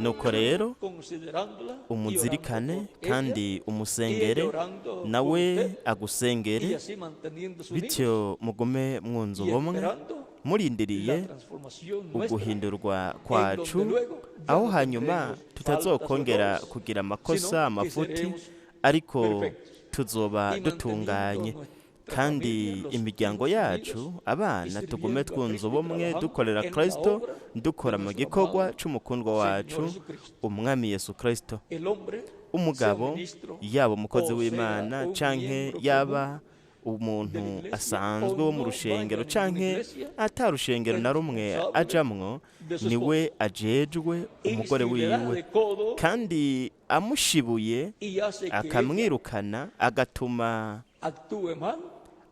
Nuko rero considerándola y orando umuzirikane por ella, kandi y ella umusengere, orando por nawe usted, y agusengere, así manteniéndose unidos bityo mugume mwunze y ubumwe, esperando la murindiriye transformación nuestra, uguhindurwa en kwacu, donde luego ya aho no hanyuma tendremos faltas o tutazokongera errores, kugira amakosa, sino que amafuti, seremos ariko perfectos tuzoba y dutunganye, manteniendo nuestra kandi familia, los imiryango hijos yacu, unidos y abana, tugume sirviendo a twunze Cristo y ubumwe, trabajando dukorera en la Kristo, obra de dukora mu nuestro gikorwa amado c'umukundwa Señor wacu Jesucristo. umwami Yesu Kristo. El hombre, sea un Umugabo, ministro yaba umukozi o sea w'Imana un canke miembro yaba común de la umuntu iglesia o asanzwe wo mu no vaya rushengero a ninguna canke iglesia, ata rushengero es na rumwe responsable ajamwo, de su niwe esposa. ajejwe Y umugore si le da wiwe, de codo kandi amushibuye y hace que ella akamwirukana, agatuma actúe mal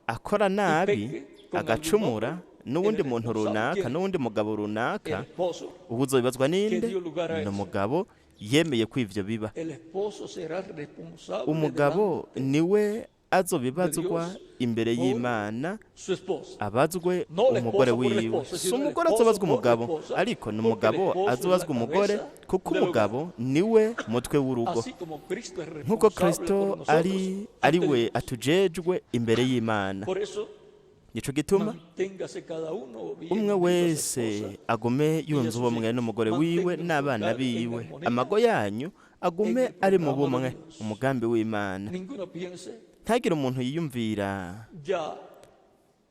akora y nabi, peque con algún agacumura hombre, él n'uwundi es muntu responsable. runaka, ¿Quién? n'uwundi mugabo El runaka, esposo ubu uzobibazwa que ninde? dio lugar a Ni eso. umugabo yemeye ko ivyo biba. El esposo será responsable Umugabo delante niwe de azobibazwa Dios imbere por y'Imana, su esposa. abazwe No la umugore esposa por el wiwe. esposo, Si sino el umugore esposo azobazwa por la umugabo, esposa, ariko ni porque el umugabo esposo es la azobazwa umugore, cabeza kuko del hogar. umugabo niwe mutwe w'urugo. Así como Cristo es Nk'uko responsable Kristo por nosotros ari ari ante we Dios. atujejwe imbere y'Imana. Por eso, Nico gituma manténgase cada uno bien umwe unido a su wese esposa agume y a yunze sus ubumwe hijos. n'umugore wiwe Mantengan su n'abana hogar en biwe, armonía amago yanyu en agume el ari mu programa de bumwe, Dios. umugambi w'Imana. Ninguno piense, Ntagire umuntu yiyumvira ya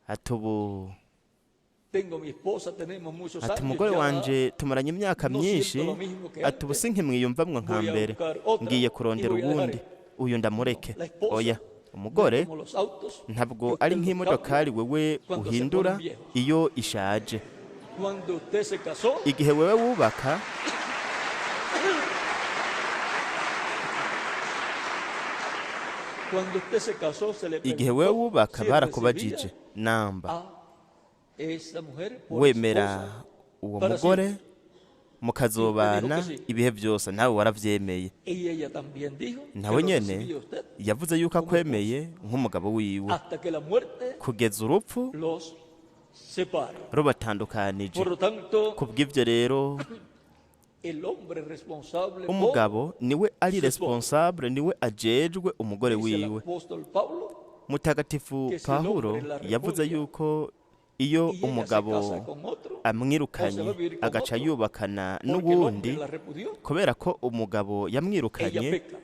ati ubu, tengo mi esposa, tenemos muchos ati años, umugore ya wanje tumaranye imyaka no myinshi, siento lo mismo que ati ubu antes, sinkimwiyumvamwo nka voy a mbere, buscar otra ngiye y kurondera voy a dejar uwundi, esta. uyu No, ndamureke. la esposa Oya, no es umugore como los autos ntabwo que ari usted los cambia nk'imodokari wewe cuando se uhindura ponen viejos. iyo ishaje. Cuando usted se casó, Igihe wewe wubaka, cuando usted se casó, se le igihe wewe preguntó wubaka si recibía barakubajije namba a esa mujer por wemera esposa uwo para mugore siempre. Y usted dijo mukazobana que sí. ibihe byose, nawe waravyemeye. Y ella también dijo que Nawe lo nyene recibía usted yavuze yuko como esposo akwemeye nk'umugabo wiwe hasta que la muerte kugeza urupfu los separe. rubatandukanije. Por lo tanto, Kubw'ivyo rero el hombre responsable por umugabo niwe ari su esposa. responsable, niwe ajejwe umugore Dice el wiwe. apóstol Pablo Mutagatifu que si el Pawulo hombre la yavuze repudia yuko iyo y ella se umugabo casa con otro o se va amwirukanye a vivir con agaca otro, yubakana porque el hombre n'uwundi, la repudió, kubera ko umugabo ella yamwirukanye, peca,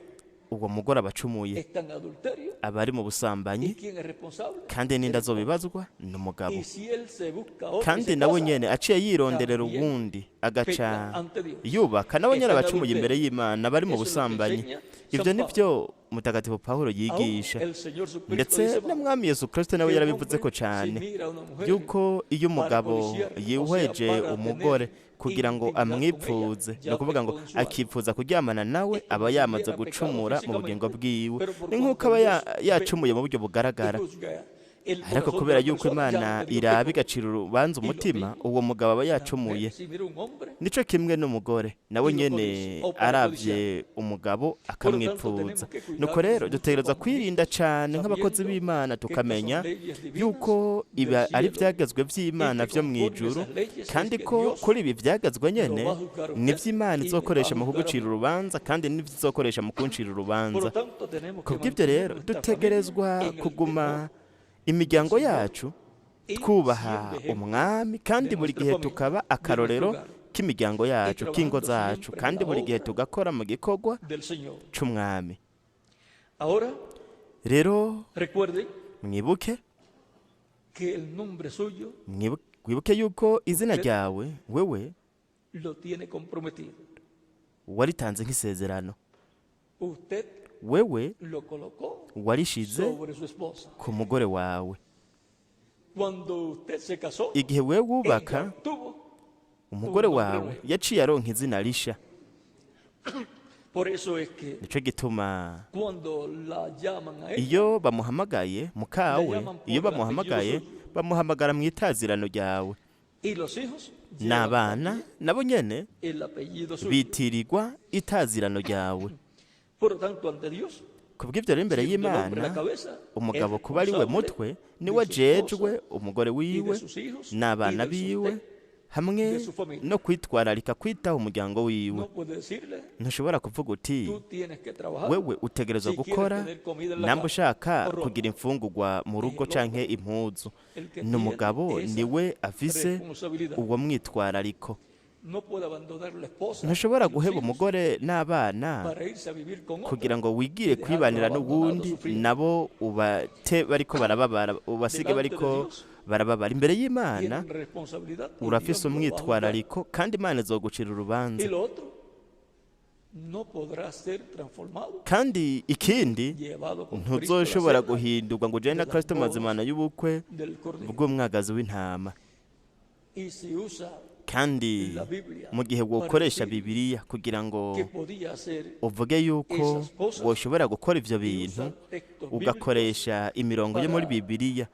uwo mugore aba acumuye, está en adulterio. aba ari mu ¿Y busambanyi, quién es responsable? kandi El n'inda esposo. azobibazwa ni umugabo. Y si él se busca otro y Kandi se nawe casa, nyene aciye yironderera también uwundi agaca peca ante Dios. yubaka, nawe nyene Está en aba acumuye imbere adulterio. y'Imana, aba ari mu Eso es lo que busambanyi. enseña Ivyo San Pablo. nivyo mutagatifu Pawulo Aún yigisha, el Señor Jesucristo ndetse dice na más mwami Yesu Kristo nawe que el yarabivuzeko hombre si cane, mira a una mujer yuko iyo para umugabo codiciarla, o sea, yihweje para umugore tener kugira ngo intimidad con ella, amwipfuze, ni ya ukuvuga ngo pecó en su alma. akipfuza kuryamana nawe, Es como aba si yamaze hubiera pecado gucumura mu bugingo físicamente, bwiwe. pero por Ni nk'uko cuanto aba Dios ve yacumuye mu buryo y bugaragara, juzga el ariko corazón de kubera la yuko persona, ya Imana le dio iraba pecó. igacira urubanza Y lo umutima, mismo uwo mugabo aba la mujer, yacumuye. si mira un hombre Nico kimwe n'umugore nawe y lo nyene codicia o para aravye codiciar. umugabo Por lo tanto, akamwipfuza. tenemos que Nuko cuidarnos rero mucho dutegerezwa como kwirinda ministros, cane nk'abakozi sabiendo b'Imana, que estas son tukamenya leyes divinas yuko del ibi ari cielo ivyagezwe y vy'Imana que vyo conforme a mw'ijuru, esas leyes es kandi que ko Dios kuri ibi vyagezwe lo nyene va a juzgar a usted nivyo Imana y me va a izokoresha mu juzgar a kugucira mí. urubanza, kandi nivyo izokoresha mu kuncira Por lo urubanza. tanto, tenemos que Kubw'ivyo mantener rero nuestra familia dutegerezwa en el kuguma temor imiryango del Señor yacu y twubaha siendo ejemplo umwami, kandi de buri nuestra gihe familia, tukaba de nuestro akarorero hogar k'imiryango y yacu, k'ingo trabajando zacu, siempre en kandi la buri gihe obra tugakora mu gikorwa del Señor. c'umwami. Ahora, Rero recuerden mwibuke, que el nombre suyo wibuke yuko izina usted ryawe wewe lo tiene comprometido. waritanze nk'isezerano, Usted wewe lo colocó warishize sobre su esposa. ku mugore wawe. Cuando usted se casó, Igihe wewe ella wubaka, obtuvo umugore un nombre wawe nuevo. yaciye aronka izina risha. Por eso es que Nico gituma cuando la llaman a ella, iyo bamuhamagaye la mukawe, llaman iyo por el apellido bamuhamagaye suyo. bamuhamagara mu itazirano ryawe, Y los hijos llevan n'abana también nabo nyene el apellido suyo. bitirirwa itazirano ryawe. Por lo tanto, ante Dios, Kubw'ivyo rero imbere siendo el hombre la y'Imana, cabeza, es umugabo kuba ari we responsable mutwe de niwe su ajejwe esposa umugore y de wiwe sus hijos y n'abana del biwe sostén Hamwe de su familia. no kwitwararika kwitaho umuryango wiwe. No puede decirle, Ntushobora kuvuga uti tú tienes que trabajar wewe utegerezwa si quieres gukora tener comida en la namba casa ushaka o ropa. kugira imfungurwa mu rugo canke impuzu. El que Ni umugabo tiene esa niwe afise responsabilidad. uwo mwitwarariko. No puede abandonar la esposa Ntushobora y los guheba hijos umugore n'abana para irse a vivir con otro kugira ngo wigire y dejarlos kwibanira abandonados n'uwundi sufriendo. nabo ubate bariko barababara, ubasige Delante de bariko Dios barababara. Imbere y'Imana tienen responsabilidad y urafise Dios lo va a juzgar. umwitwarariko kandi Imana izogucira urubanza. Y lo otro no podrá ser transformado, Kandi ikindi llevado con Cristo a la ntuzoshobora cena guhindurwa ngo ujane na de las Kristo bodas mazimana y'ubukwe del Cordero. bw'umwagazi w'intama. Y si usa Kandi la Biblia mu gihe para wokoresha decir Bibiliya kugira ngo que podía hacer uvuge yuko esas cosas woshobora gukora ivyo y bintu, usar textos bíblicos ugakoresha imirongo yo muri para Bibiliya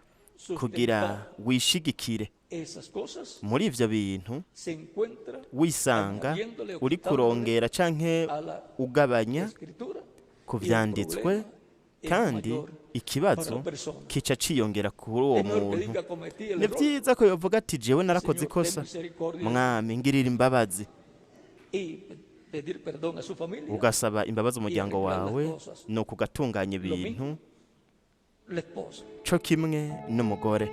kugira sustentar wishigikire esas cosas, muri ivyo bintu, se encuentra wisanga añadiéndole o uri quitándole kurongera canke a la ugabanya escritura ku y el vyanditswe, problema es kandi mayor para ikibazo la persona. kica ciyongera kuri uwo Es mejor que muntu. diga cometí el Ni error, vyiza ko yovuga ati jewe narakoze Señor, ten ikosa, misericordia mwami ngirira imbabazi, y pedir perdón a su familia. ugasaba imbabazi umuryango arreglar las wawe, cosas. nuko ugatunganya Lo ibintu. mismo la esposa. Co kimwe n'umugore.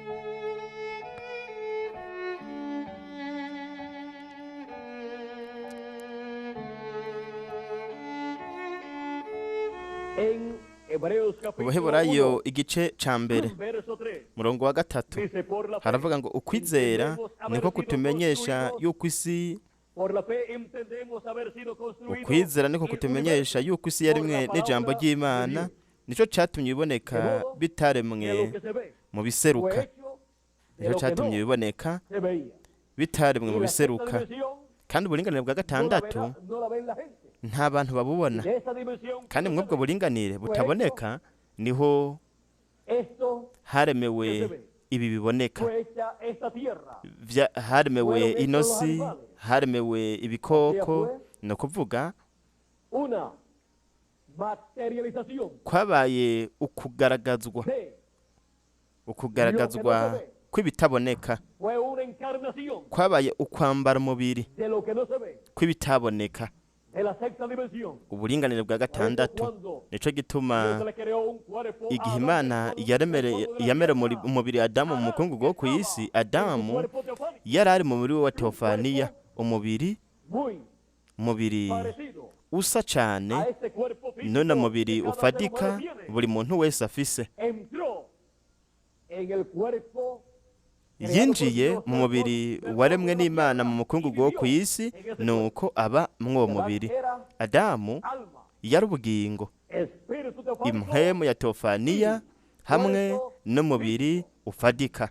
En Hebreos capítulo Mu Baheburayo 1, igice ca mbere verso 3, murongo wa 3 dice, por la fe haravuga ngo ukwizera niko kutumenyesha yuko isi por la fe entendemos haber sido construido ukwizera niko el kutumenyesha yuko isi universo yaremwe por la n'ijambo palabra de ry'Imana, Dios. nico catumye iboneka De modo bitaremwe que lo que se ve mu fue biseruka, hecho de nico lo que catumye no biboneka se veía. bitaremwe Y mu la sexta biseruka. dimensión Kandi uburinganire bwa no la gatandatu no la ven la gente. nta bantu babubona, De esta dimensión kandi mw'ubwo buringanire butaboneka niho esto haremewe ibi biboneka. fue hecha esta tierra. Haremewe ino si, haremewe ibikoko, ni ukuvuga Una materialización kwabaye ukugaragazwa de ukugaragazwa kw'ibitaboneka, fue una encarnación kwabaye ukwambara umubiri de lo que no se ve, kw'ibitaboneka, de la sexta dimensión. Uburinganire bwa gatandatu. Nico gituma Dios le creó un cuerpo a igihe Adán Imana con yaremere el polvo de la yamera tierra. umubiri Adamu mu mukungugu wo ku isi, En su Adamu cuerpo teofánico, yari ari mu mubiri we wa teofaniya, umubiri muy umubiri parecido usa cane a este cuerpo físico none mubiri que cada ser ufadika humano tiene. buri muntu wese afise. Entró en el cuerpo creado por Yinjiye Dios mu del mubiri polvo waremwe de la n'Imana mu tierra mukungugu y wo ku vivió isi, en ese cuerpo. nuko aba mw'uwo Adán mubiri. era Adamu alma, yari ubugingo, espíritu teofánico impwemu ya teofaniya hamwe n'umubiri ufadika,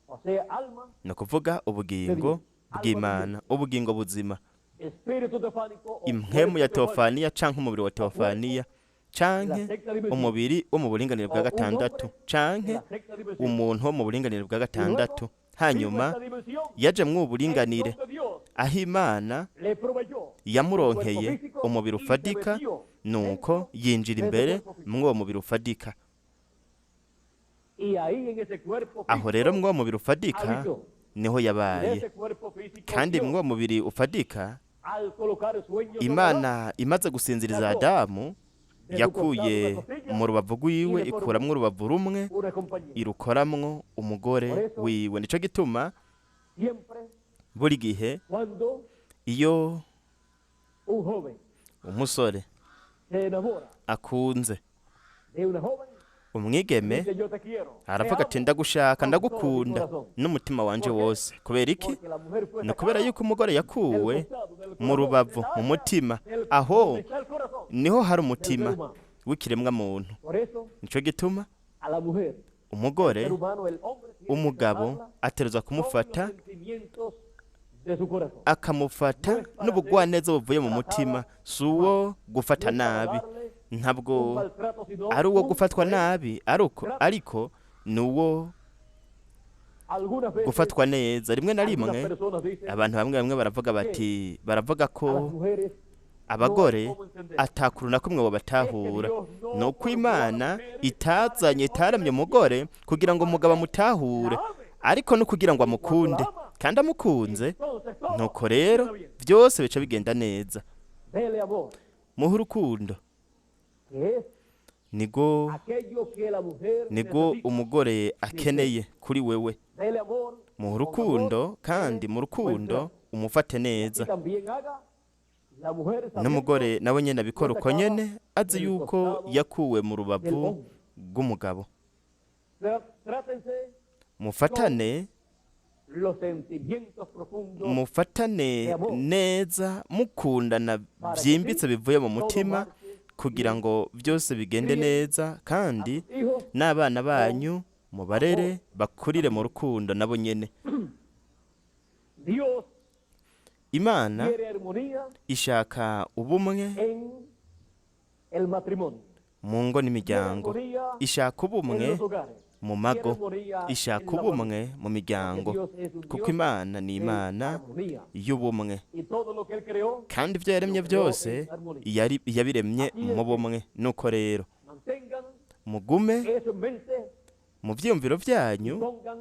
o sea, alma, ni ukuvuga ubugingo bw'Imana, ubugingo buzima, espíritu teofánico o impwemu ya cuerpo teofánico. teofaniya canke umubiri wa teofaniya canke umubiri wo mu buringanire bwa gatandatu canke De la sexta dimensión. umuntu wo mu buringanire bwa gatandatu. Vivo Hanyuma esta dimensión, yaje mw'ubu buringanire entonces Dios aho Imana le proveyó yamuronkeye umubiri ufadika, nuko yinjira imbere mw'uwo mubiri ufadika. y ahí en ese cuerpo Aho rero físico, mw'uwo mubiri ufadika niho en yabaye, ese cuerpo físico kandi Dios, mw'uwo mubiri ufadika al colocar sueños sobre Imana imaze gusinziriza Adamu yakuye mu rubavu rwiwe ikuramwo urubavu rumwe Adán, una compañía. irukoramwo umugore wiwe. Nico gituma Siempre buri gihe cuando iyo un joven umusore se enamora akunze de una joven, umwigeme dice yo te quiero, te aravuga ati amo, ndagushaka, ndagukunda n'umutima wanje wose. Kubera iki? porque la mujer fue Ni ukubera sacada yuko umugore yakuwe del costado, del mu corazón, rubavu, del mu alma, mutima, del- aho donde está el corazón. niho hari umutima w'ikiremwa muntu. Por eso Nico gituma a la mujer, umugore el ser humano, el hombre, tiene que umugabo tratarla ategerezwa con los kumufata sentimientos de su corazón. akamufata n'ubugwaneza buvuye mu mutima, si uwo gufata nabi, ntabwo Un maltrato, sino ari uwo un gufatwa buen nabi, ariko ni uwo Algunas veces, gufatwa neza. Rimwe na algunas rimwe personas dicen abantu bamwe bamwe baravuga bati baravuga ko a las mujeres abagore atakuru na kumwe bobatahura. Ni uko Imana itazanye itaremye umugore kugira ngo umugabo amutahure, ariko no kugira ngo amukunde. Kandi amukunze, Entonces todo nuko rero funciona bien. byose bica bigenda neza. Dele amor, Muhe urukundo, que es nigo aquello que la mujer nigo necesita. umugore akeneye kuri wewe. Dele amor Muhe con urukundo, amor, kandi dele mu buen rukundo trato. umufate neza. Y también haga la mujer sabiendo N'umugore nawe nyene abikora uko nyene, azi yuko yakuwe mu rubavu rw'umugabo. Trátense Mufatane, los sentimientos profundos mufatane neza, mukundana byimbitse bivuye mu mutima, kugira ngo byose bigende neza, kandi hijos. n'abana banyu mubarere bakurire mu rukundo nabo nyene. Dios Imana quiere armonía ishaka ubumwe en el matrimonio. mu ngo Quiere n'imiryango, armonía ishaka en ubumwe los hogares. mu Quiere mago, armonía ishaka en la ubumwe familia. mu miryango, Porque Dios es un kuko Dios Imana ni de Imana armonía. y'ubumwe, Y todo lo que Él creó, kandi ibyo yaremye lo creó byose en armonía. yabiremye mu bumwe. Nuko rero Mantengan mugume eso en mente, mu byiyumviro byanyu, pongan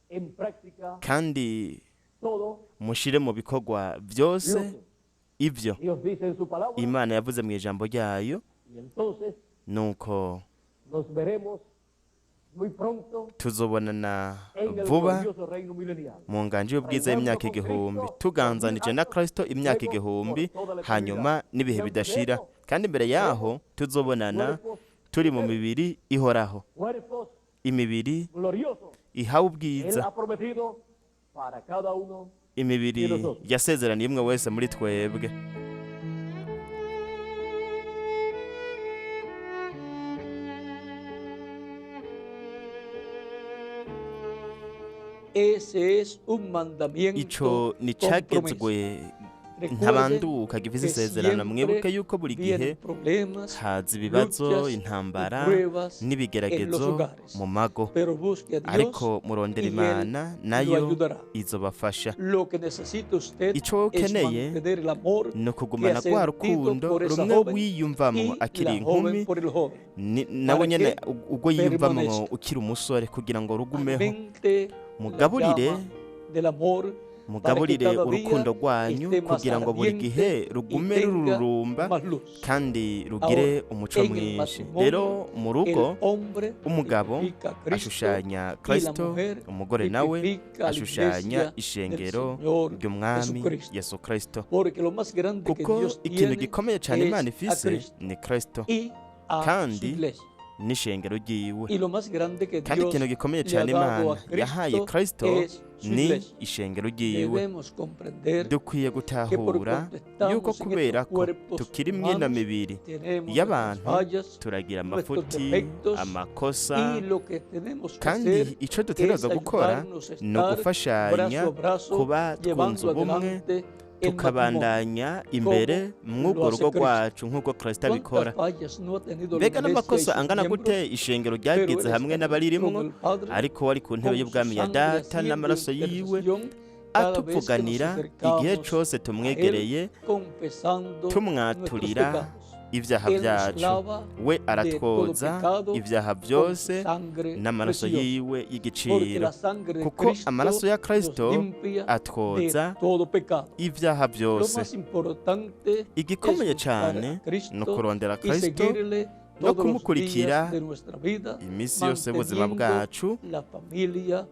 en práctica kandi todo mushire mu bikorwa byose lo que ibyo Dios dice en su palabra. Imana yavuze mu ijambo ryayo. Y entonces Nuko nos veremos muy pronto tuzobonana en el vuba glorioso reino milenial. mu nganje y'ubwiza y'imyaka 1000, tuganzanije na Kristo imyaka 1000, hanyuma n'ibihe bidashira. Kandi imbere yaho tuzobonana turi mu mibiri ihoraho, Cuerpos imibiri gloriosos. ihawe Él ubwiza, ha prometido para cada uno. imibiri yasezeraniye umwe wese muri twebwe. Ese es un mandamiento Ico ni con promesa. cagezwe Recuerden ntabanduka gifise que isezerano. Mwibuke siempre yuko buri gihe vienen problemas, haza ibibazo, luchas y intambara pruebas en los n'ibigeragezo hogares. mu mago, Pero busque a Dios ariko murondera y Él Imana, lo nayo ayudará. izobafasha. Lo que necesita usted Ico es ukeneye mantener el amor ni que ukugumana ha rwa sentido rukundo por esa rumwe joven wiyumvamwo y akiri la inkumi, joven por el joven. nawe Para nyene que ubwo yiyumvamwo permanezca. ukiri umusore, kugira ngo rugumeho. Alimente la Mugaburire, llama del amor para que mugaburire cada día urukundo rwanyu, esté más kugira ngo buri ardiente gihe y rugume tenga rururumba más luz. kandi rugire Ahora, umuco en el mwinshi. matrimonio, Rero mu rugo el hombre umugabo tipifica a Cristo ashushanya y la Kristo, mujer umugore nawe tipifica a la ashushanya iglesia del ishengero Señor ry'Umwami Jesucristo. Yesu Kristo, Porque lo más grande que kuko Dios ikintu tiene gikomeye cyane es Imana a ifise Cristo ni Kristo y a su kandi iglesia. n'ishengero ryiwe. Y lo más grande que Kandi Dios ikintu gikomeye le ha cyane dado a Imana yahaye Cristo Kristo es su ni iglesia. ishengero ryiwe. Debemos comprender Dukwiye que por gutahura cuanto yuko estamos en kubera estos ko cuerpos tukiri mw'ino humanos, mibiri tenemos nuestras y'abantu, fallas turagira nuestros amafuti, defectos, amakosa, y lo que tenemos que kandi hacer ico es dutegerezwa gukora ayudarnos a ni estar ugufashanya brazo a brazo, kuba twunze llevando ubumwe, adelante el matrimonio, tukabandanya imbere mw'urwo lo hace rugo Cristo. rwacu nk'uko Kristo abikora. ¿Cuántas fallas no ha tenido la Mbega iglesia y n'amakosa sus angana miembros? gute ishengero Pero ryagize él está hamwe en el trono n'abaririmwo, del Padre, ariko wari ku ntebe con su y'ubwami ya sangre Data haciendo n'amaraso yiwe intercesión cada vez que nos atuvuganira igihe acercamos cose a Él, tumwegereye confesando nuestros tumwaturira pecados. ibyaha Él nos byacu. lava We de todo aratwoza pecado ibyaha con su byose sangre n'amaraso preciosa. yiwe Porque y'igiciro, la sangre de kuko amaraso Cristo ya nos Kristo limpia de atwoza todo pecado. ibyaha Lo byose. más importante es Igikomeye buscar a cyane ni Cristo ukurondera y Kristo seguirle no todos los kumukurikira días de nuestra vida, iminsi yose y'ubuzima manteniendo bwacu, la familia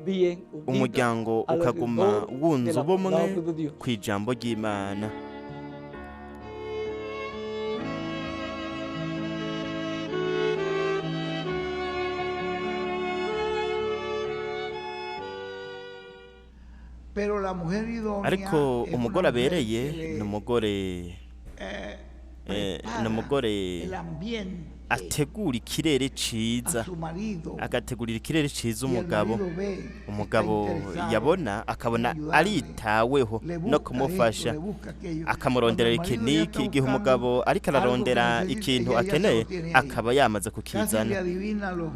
bien unida umuryango ukaguma alrededor de wunze la ubumwe palabra de Dios. ku ijambo ry'Imana. Pero la mujer idónea Ariko es una umugore mujer abereye que ni le umugore ni prepara umugore el ambiente ategura ikirere a ciza, su marido agategurira ikirere ciza y el umugabo. marido ve que está Umugabo interesado yabona en akabona ayudarle, aritaweho le no busca esto, kumufasha, le busca aquello. Cuando akamurondera el iki marido ya n'iki. está Igihe buscando umugabo ariko algo que ararondera necesita, ikintu ella ya se akeneye, lo tiene ahí. akaba yamaze Casi le kukizana. adivina los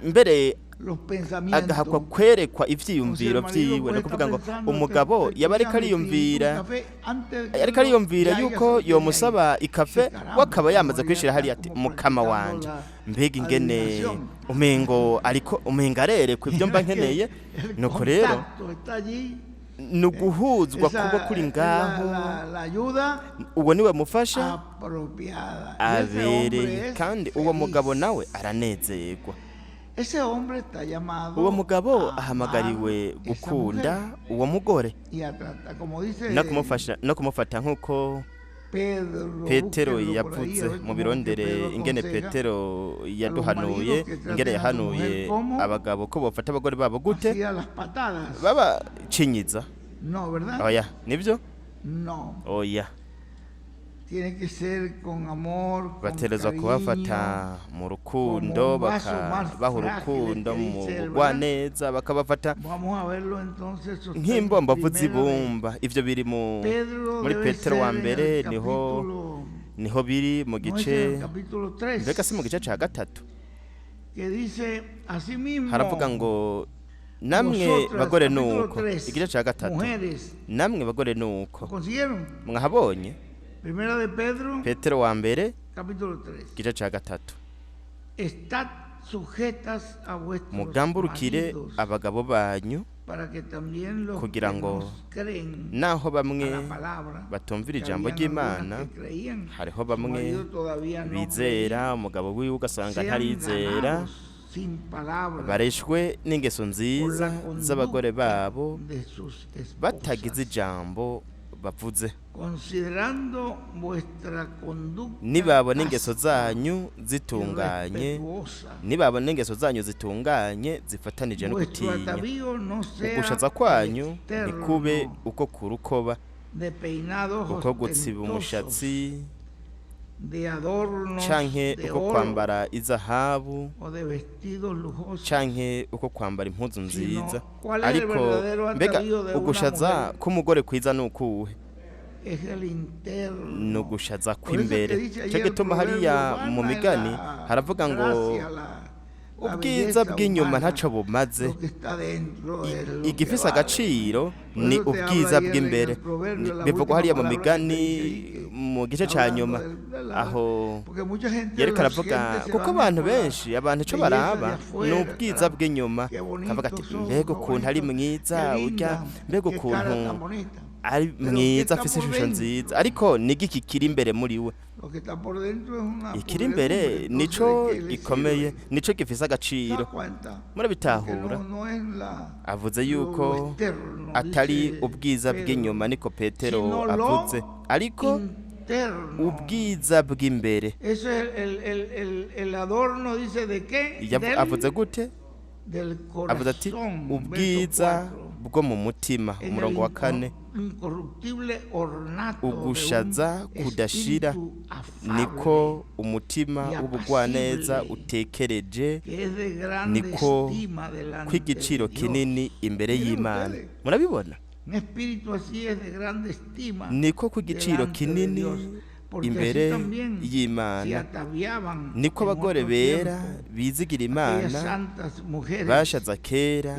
Mbere los pensamientos. Agahakwa kwerekwa ivyiyumviro vyiwe. Ni ukuvuga ngo umugabo yaba ariko ariyumvira, ariko ariyumvira yuko yomusaba ikafe, we akaba yamaze kwishira hariya ati: "Mukama wanje, mbega ingene umengo ariko umenga arerekwa ibyo mba nkeneye." Nuko rero ni uguhuzwa kuba kuri ngaho. Uwo niwe mufasha abereye, kandi uwo mugabo nawe aranezerwa. Uwo mugabo ahamagariwe gukunda uwo mugore no kumufasha no kumufata nk'uko Petero yavuze. Mu birondere ingene Petero yaduhanuye, ingene yahanuye abagabo ko bafata abagore babo gute. Babacinyiza? Oya, nibyo? Oya, baterezwa kubafata mu rukundo, bakabaha urukundo mu bugwaneza, bakabafata nk'imbombavu z'ibumba. Ibyo biri muri Petero wa mbere, niho biri mu gice, mbega si mu gice cya gatatu? Haravuga ngo: "Namwe bagore nuko." Igice cya gatatu, "Namwe bagore nuko." Mwahabonye? Petero wa mbere, igice cya gatatu: "Mugamburukire abagabo banyu, kugira ngo naho bamwe batumvira ijambo ry'Imana," hariho bamwe bizera, umugabo wiwe ugasanga ntarizera, "bareshwe n'ingeso nziza z'abagore babo batagize ijambo bavuze, nibabona ingeso zanyu zitunganye, nibabona ingeso zanyu zitunganye zifatanije no gutinya. Ugushaza kwanyu ntikube uko ku rukoba, uko gutsiba umushatsi canke uko kwambara izahabu canke uko kwambara impuzu nziza." Ariko mbega ugushaza k'umugore kwiza ni ukuhe? Ni ugushaza kw'imbere. Cyo gituma hariya mu migani haravuga ngo ubwiza bw'inyuma ntacyo bumaze, igifise agaciro ni ubwiza bw'imbere. Bivugwa hariya mu migani mu gice cya nyuma, aho yereka aravuga kuko abantu benshi, abantu icyo baraba ni ubwiza bw'inyuma, kavuga ati: "Mbega ukuntu ari mwiza urya, mbega ukuntu ari mwiza, afise ishusho nziza." Ariko ni igiki kiri imbere muri we? Ikiri imbere nico gikomeye, nico gifise agaciro. Murabitahura? Avuze yuko atari ubwiza bw'inyuma, niko Petero avuze, ariko ubwiza bw'imbere. Avuze gute? Avuze ati: "Ubwiza bwo mu mutima." Umurongo wa kane: "Ugushaza kudashira niko umutima w'ubugwaneza utekereje, niko kw'igiciro kinini imbere y'Imana." Murabibona? Niko kw'igiciro kinini imbere y'Imana. Niko abagore bera bizigira Imana bashaza kera,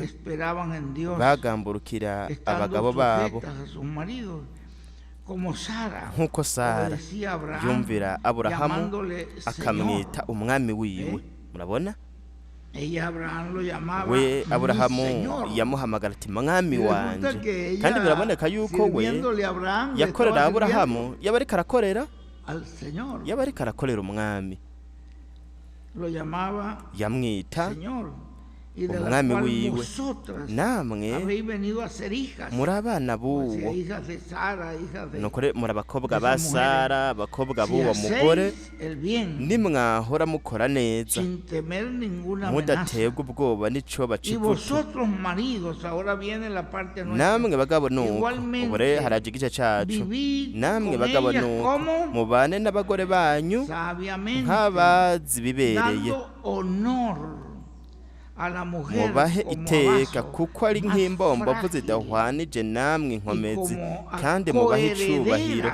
bagamburukira abagabo babo, nk'uko Sara yumvira Aburahamu akamwita umwami wiwe. Murabona? We Aburahamu yamuhamagara ati: "Mwami wanje." Kandi biraboneka yuko we yakorera Aburahamu, yaba ariko arakorera, yaba ariko arakorera umwami. Yamwita umwami wiwe. Namwe muri abana b'uwo, nuko muri abakobwa ba Sara, abakobwa b'uwo mugore, nimwahora mukora neza mudaterwa ubwoba n'ico bacivutu. Namwe bagabo nuko, ubu rero haraje igice cacu, namwe bagabo nuko mubane n'abagore banyu nk'abazi bibereye, mubahe iteka kuko ari nk'imbombavu zidahwanije namwe inkomezi, kandi mubahe icubahiro.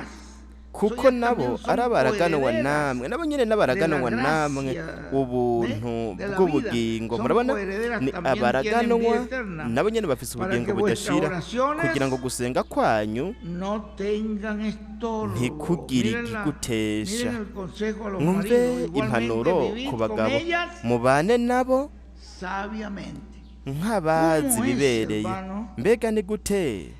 Kuko Ellas nabo también son ari abaraganwa coherederas namwe, nabo nyene de la n'abaraganwa namwe gracia ubuntu de la vida. bw'ubugingo. Son Murabona, coherederas, ni también tienen vida abaraganwa, eterna. nabo nyene bafise Para ubugingo que vuestras budashira, oraciones kugira ngo gusenga kwanyu no tengan estorbo. ntikugire Miren, igigutesha. miren el consejo a los Mwumve maridos. Igualmente impanuro vivid ku con bagabo, ellas mubane nabo sabiamente. nk'abazi ¿Cómo es, bibereye. hermano? Mbega ni gute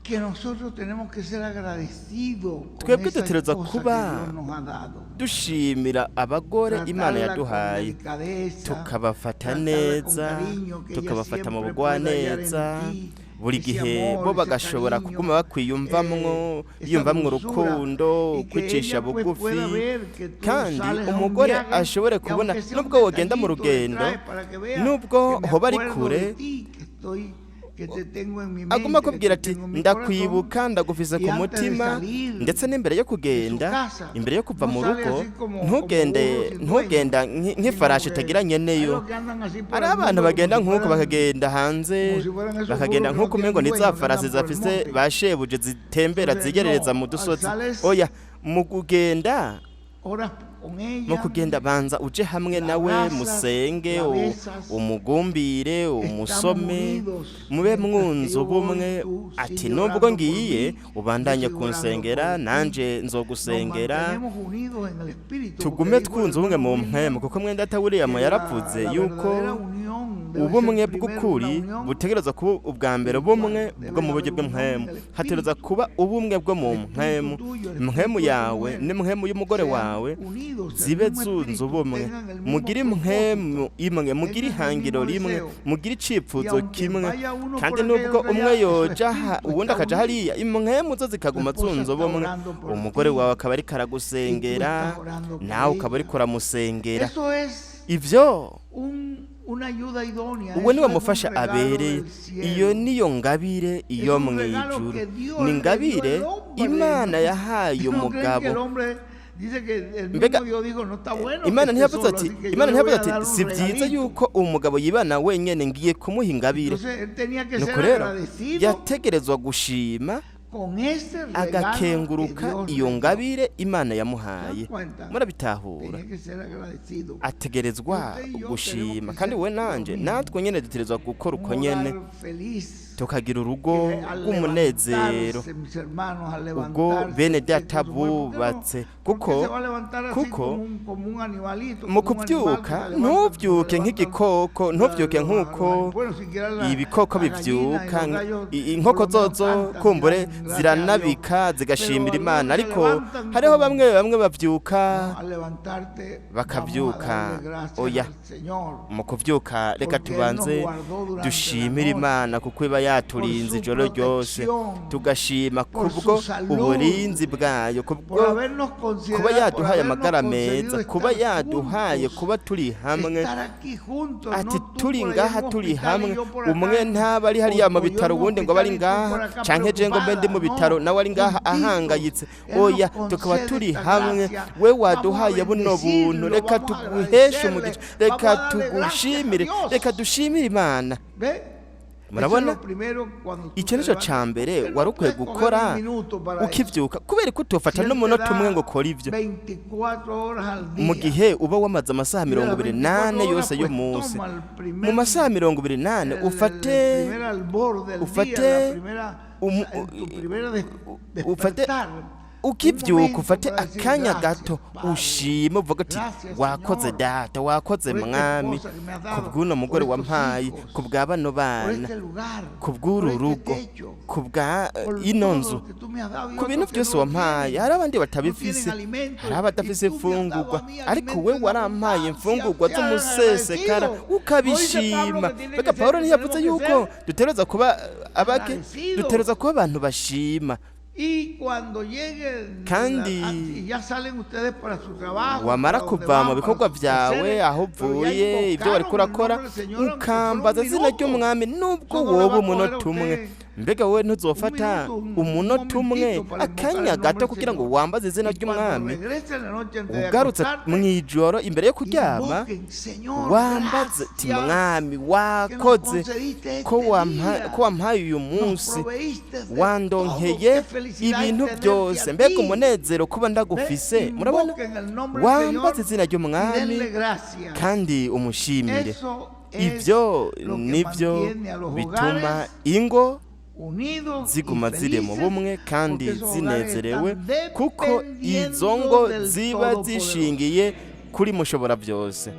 Que nosotros tenemos que ser agradecidos con twebwe esa dutegerezwa esposa que kuba Dios nos ha dado? dushimira abagore Imana Tratarla con yaduhaye, delicadeza, tukabafata tratarla con neza, cariño, que ella tukabafata mu siempre pueda hallar en bugwaneza ti buri ese gihe, amor, bo ese bagashobora cariño, kuguma bakwiyumvamwo, esa biyumvamwo dulzura, urukundo, y que kwicisha ella pues bugufi, pueda ver que tú kandi sales a un umugore viaje ashobore y kubona aunque sea un nubwo wogenda mu detallito le rugendo, traes para que vea nubwo que me hoba ari acuerdo kure, de ti, que estoy, que te tengo en mi aguma mente, que akubwira te ati tengo en mi ndakwibuka, corazón. ndagufise Y ku antes de mutima. salir Ndetse n'imbere yo de su kugenda, casa, imbere yo kuva no mu sale rugo, así como ntugende burro sin dueño, ntugenda sino nk'ifarashi que itagira hay nyeneyo. los que andan así por Hari el abantu mundo como bagenda si nk'uko fueran, bakagenda hanze, como si fueran esos bakagenda burros que no nk'uko umengo tienen ni dueño, za que farasi andan por el zafise monte. ba shebuja zitembera Entonces, zigerereza no, mu dusozi. sales, Oya, mu kugenda, oras con mu ella, kugenda banza uje hamwe la nawe, abrazas, musenge, la besas, umugumbire, estamos umusome, unidos. mube Mientras que mwunze yo voy, ubumwe. tú Ati sigue nubwo orando por ngiye mí, yo ubandanye sigo orando kunsengera, por ti. nanje Nos nzogusengera, mantenemos unidos en el espíritu, porque tugume dijo el twunze ubumwe hermano mu William mpwemu, kuko mwenda data William que la, yaravuze la yuko verdadera unión debe ser ubumwe primero una bw'ukuri unión butegerezwa kuba ubwa mbere ubumwe espiritual, bwo debe mu buryo haber unión en bw'impwemu, el hategerezwa espíritu. kuba ubumwe bwo mu El espíritu mpwemu, tuyo, el mpwemu espíritu de tu yawe mujer n'impwemu y'umugore sean wawe unidos, el zibe mismo zunze espíritu, ubumwe, tengan el mismo mugire propósito, impwemu imwe, mugire tengan el ihangiro mismo rimwe, deseo. mugire Y icifuzo aunque kimwe, vaya uno kandi por acá y nubwo otro umwe allá, su yoja aha espíritu uwundi está akaja unido. hariya, impwemu zo Tu zikaguma esposa zunze está ubumwe, orando por umugore ti wawe akaba ariko y tú aragusengera, estás orando por nawe ukaba ella. uriko uramusengera. Eso es Ivyo una ayuda idónea, uwo eso niwe es un mufasha regalo abereye, del iyo cielo. niyo ngabire Es iyo un mu regalo ijuru, que Dios ni le dio ingabire al hombre. Imana yahaye ¿No creen que el umugabo. hombre dice que el Mbega mismo Dios dijo, no está bueno que Imana esté ntiyavuze solo, ati, así que yo Imana le voy ntiyavuze a ati dar un si byiza regalito? yuko umugabo yibana wenyene, ngiye kumuha ingabire. Entonces él tenía que Nuko ser rero agradecido yategerezwa gushima, con ese regalo que agakenguruka Dios iyo le dio. ngabire Imana ¿Se dan yamuhaye. cuenta? Murabitahura? Tenía que ser agradecido. Y Ategerezwa usted y yo tenemos gushima, que kandi ser we lo nanje mismo. natwe nyene dutegerezwa gukora Un uko nyene, hogar feliz tukagira urugo que al rw'umunezero. levantarse, mis hermanos, al Ubwo levantarse bene usted data con su mujer, ¿por qué no? bubatse, ¿Por qué kuko se va a levantar así kuko como un animalito, mu como un animal que kuvyuka se levanta como se ntuvyuke levantan nk'igikoko, ntuvyuke nk'uko bueno, siquiera ibikoko la gallina y bivyuka, los gallos por inkoko lo menos zozo cantan y kumbure dan gracias a Dios. ziranabika Pero zigashimira algunos Imana, se ariko levantan hariho como, bamwe bamwe bavyuka no, al levantarte vamos a bakavyuka. darle gracias Oya, al Señor mu kuvyuka reka porque Él nos tubanze guardó durante la dushimire noche, Imana kuko iba por yaturinze su ijoro ryose, protección, tugashima por su kubwo salud, uburinzi bwayo, por kubwo habernos kuba considerado, por yaduhaye habernos amagara concedido meza, kuba estar yaduhaye juntos, kuba turi hamwe. estar aquí juntos, Ati no tú turi por allá en ngaha un turi hospital y hamwe, yo por umwe acá, ntaba ari hariya mu o yo bitaro en un uwundi ngo abe ari hospital y tú ngaha, por acá canke je ngo mbe ndi mu preocupada, bitaro no, nawe ari ngaha juntitos. ahangayitse. Él nos Oya, tukaba concede turi esta hamwe, gracia. we Vamos a waduhaye buno buntu, bendecirlo, reka vamos a tuguheshe agradecerle, umugisha, vamos reka a darle gracias a tugushimire, reka Dios. dushimire Imana. ¿Ve? Eso es Murabona, lo primero cuando tú icyo te nico levantas. ca ¿Por mbere qué wari no ukwiye puedes coger un gukora minuto para eso? ukivyuka. Kubera ko Si utofata Él te n'umunota umwe ngo da ukore ivyo, 24 horas al mu día, gihe uba wamaze amasaha y de mirongo las ibiri 24 n'ane horas, yose pues y'umunsi, toma el mu primer, masaha 24 el ufate primer albor del día, la ufate primera, en tu primera ufate despertar, un ukivyuka momento ufate para decir akanya gracias, gato Padre, ushime, uvuga uti gracias, wakoze Señor, data, wakoze por esta mwami, esposa que me has dado, kubw'uno por mugore estos wampaye, hijos, kubwa bano por bana, este lugar, por kubw'uru este rugo, techo, kubwa por ino todo nzu, lo que tú me has dado y ku bintu otros que byose no lo wampaye. tienen, Hari abandi no batabifise, tienen alimento, hari y abadafise tú me has dado imfungurwa, a mí ariko alimento we en warampaye abundancia. imfungurwa Sean z'umusesekara, agradecidos. No dice Pablo ukabishima. que tiene Mbega que ser, Pawulo que ntiyavuze tenemos que yuko ser dutegerezwa kuba abake, dutegerezwa agradecidos? kuba abantu bashima. Y cuando lleguen, Kandi y ya salen ustedes para su trabajo, wamara para donde kuva mu van, para bikorwa sus vyawe, quehaceres, aho pero ya uvuye, ibyo wariko invocaron el urakora, nombre del Señor, aunque fuera un ukambaza izina minuto. ry'umwami nubwo Eso no le woba va a coger a umunota umwe, usted Mbega wowe ntuzofata Un minuto, un umunota umwe, momentito para invocar akanya el nombre gato del kugira ngo Señor. wambaze izina Y cuando ry'Umwami? regrese en la noche antes de Ugarutse acostarte, mu ijoro imbere yo kuryama, invoquen, Señor, wambaze ti: gracias "Mwami, que nos wakoze concediste ko este día, ko wampaye uyu nos munsi, proveíste de todo, wandonkeye qué felicidad es ibintu tenerte byose, a mbega ti". umunezero kuba Ve, ndagufise." Murabona, invoquen el nombre del wambaze Señor izina y ry'Umwami denle gracias. kandi umushimire. Eso es Ibyo lo que nibyo mantiene a los bituma hogares ingo unidos y ziguma ziri mu felices, bumwe kandi porque esos hogares zinezerewe, están kuko izo ngo dependiendo del ziba Todopoderoso. zishingiye kuri Mushobora byose.